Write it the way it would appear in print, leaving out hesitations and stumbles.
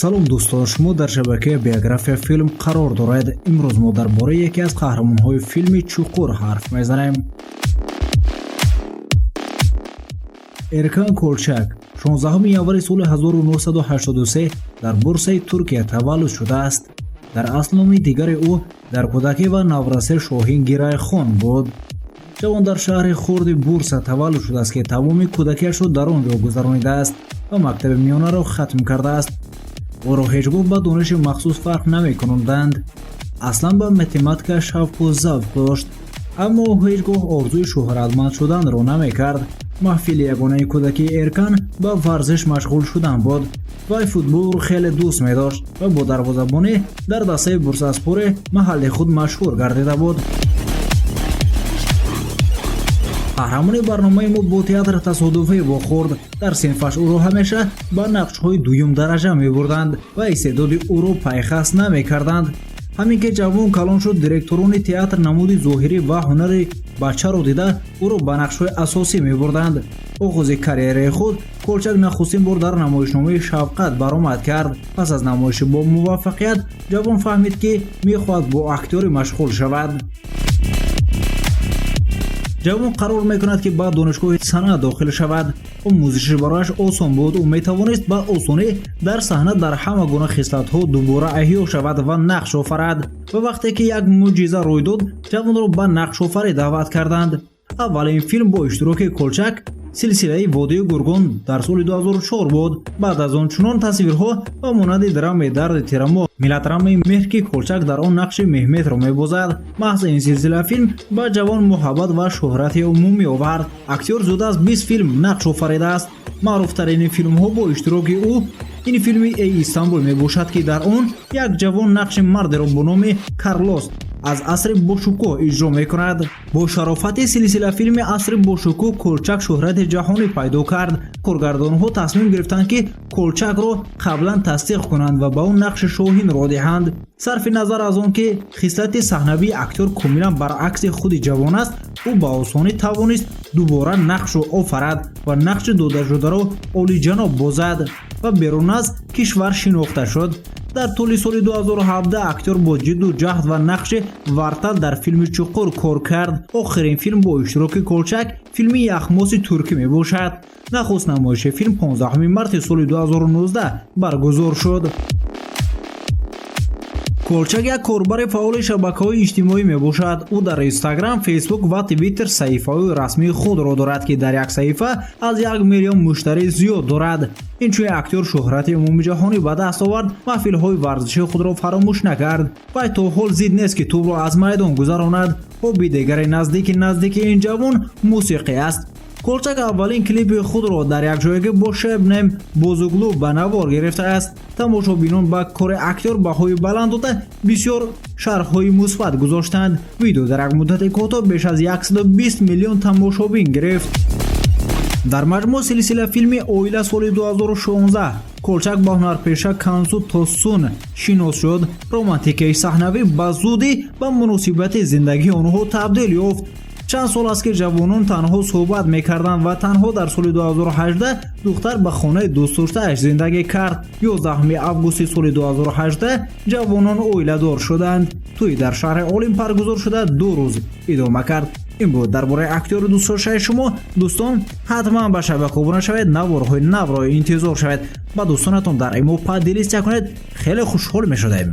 Салом, дӯстон, шумо дар шабакаи Биография Филм қарор доред. Имрӯз мо дар бораи яке аз қаҳрамонҳои филми «Чуқур» ҳарф мезанем. Эркан Колчак 16 январи соли 1983 дар Бурсаи Туркия таваллуд шудааст. Дар асл номи дигари ӯ дар кӯдакӣ ва наврасӣ Шоҳин Гирайхон буд. Ҷавон дар шаҳри хурди Бурса таваллуд шудааст, ки тамоми кӯдакиашро дар он ҷо гузаронидааст ва мактаби миёнаро хатм кардааст. Ӯро ҳеҷ гоҳ ба дониши махсус фарқ намекунонданд. Аслан ба математика шавқу завқ дошт, аммо ӯ ҳеҷ гоҳ орзуи шӯҳратманд шуданро намекард. Маҳфили ягонаи кӯдакии Эркан ба варзиш машғул шудан буд. Вай футболро хеле дӯст медошт ва бо дарвозабонӣ дар дастаи Бурсаспори маҳалли худ машҳур гардида буд. Қаҳрамони барномаи мо бо театр тасодуфӣ вохӯрд. Дар синфаш ӯро ҳамеша ба нақшҳои дуюм дараҷа мебурданд ва истеъдоди ӯро пайхас намекарданд. Ҳамин ки ҷавон калон шуд, директорони театр намуди зоҳирӣ ва ҳунари бачаро дида, ӯро ба нақшҳои асосӣ мебурданд. Оғози карьераи худ Колчак нахустин бор дар намоишномаи «Шавқат» баромад кард. Пас аз намоиши бо муваффақият ҷавон фаҳмид, ки мехоҳад бо актёрӣ машғул шавад. Ҷавон қарор мекунад, ки ба донишгоҳи санъат дохил шавад. Омӯзиши барояш осон буд. Ӯ метавонист ба осонӣ дар саҳна дар ҳама гуна хислатҳо дубора эҳё шавад ва нақш офарад. Ва вақте ки як мӯъҷиза рӯй дод, ҷавонро ба нақшофарӣ даъват карданд. Аввалин филм бо иштироки Колчак силсилаи «Водии Гургон» дар соли 2004 буд. Баъд аз он чунон тасвирҳо ба монанди драмаи «Дарди тирамоҳ», мелодрамаи «Меҳр», ки Колчак дар он нақши Меҳметро мебозад. Маҳз ин силсила филм ба ҷавон муҳаббат ва шӯҳрати умумӣ овард. Актёр зиёда аз 20 филм нақш офаридааст. Маъруфтарини филмҳо бо иштироки ӯ ин филми «Эй Истанбул» мебошад, ки дар он як ҷавон нақши мардеро бо номи Карлос аз «Асри бошукӯҳ» иҷро мекунад. Бо шарофати силсилафилми «Асри бошукӯҳ» Колчак шӯҳрати ҷаҳонӣ пайдо кард. Коргардонҳо тасмим гирифтанд, ки Колчакро қаблан тасдиқ кунанд ва ба ӯ нақши Шоҳинро диҳанд. Сарфи назар аз он ки хислати саҳнавии актёр комилан баръакси худи ҷавон аст, ӯ ба осонӣ тавонист дубора нақшро офарад ва нақши додашударо олиҷаноб бозад ва берун аз кишвар шинохта шуд. Дар тӯли соли 2017 актёр бо ҷидду ҷаҳд ва нақши Вартал дар филми «Чуқур» кор кард. Охирин филм бо иштироки Колчак филми «Яхмоси туркӣ» мебошад. Нахуст намоиши филм 15 марти соли 2019 баргузор шуд. Колчак як корбари фаъоли шабакаҳои иҷтимоӣ мебошад. Ӯ дар Инстаграм, Фейсбук ва Твиттер саҳифаҳои расмии худро дорад, ки дар як саҳифа аз 1 миллион муштарӣ зиёд дорад. Инчунин актёр шӯҳрати умумиҷаҳонӣ ба даст овард. Маҳфилҳои варзишии худро фаромӯш накард. Вай то ҳол зид нест, ки тӯбро аз майдон гузаронад. Ҳобби дигари наздики ин ҷавон мусиқӣ аст. Колчак аввалин клипи худро дар якҷоягӣ бо Шебнем Бозуглу ба навор гирифтааст. Тамошобинон ба кори актёр баҳои баланд дода, бисёр шарҳҳои мусбат гузоштанд. Видео дар як муддати кӯтоҳ беш аз 120 миллион тамошобин гирифт. Дар маҷмӯъ силсила филми «Оила» соли 2016 Колчак ба ҳунарпеша Кансу Тосун шинос шуд. Романтикаи саҳнавӣ ба зудӣ ба муносибати зиндагии онҳо табдил ёфт. Чанд сол аст, ки ҷавонон танҳо суҳбат мекарданд ва танҳо дар соли 2018 духтар ба хонаи дӯстдоштааш зиндагӣ кард. 11 августи соли 2018 ҷавонон оиладор шуданд. Тӯй дар шаҳри Олим баргузор шуда, 2 рӯз идома кард. Ин буд дар бораи актёри дӯстдоштаи шумо. Дӯстон, ҳатман ба шабака обуна шавед, наворҳои навро интизор шавед, ба дӯстонатон дар имо поделиться кунед. Хеле хушҳол мешудем.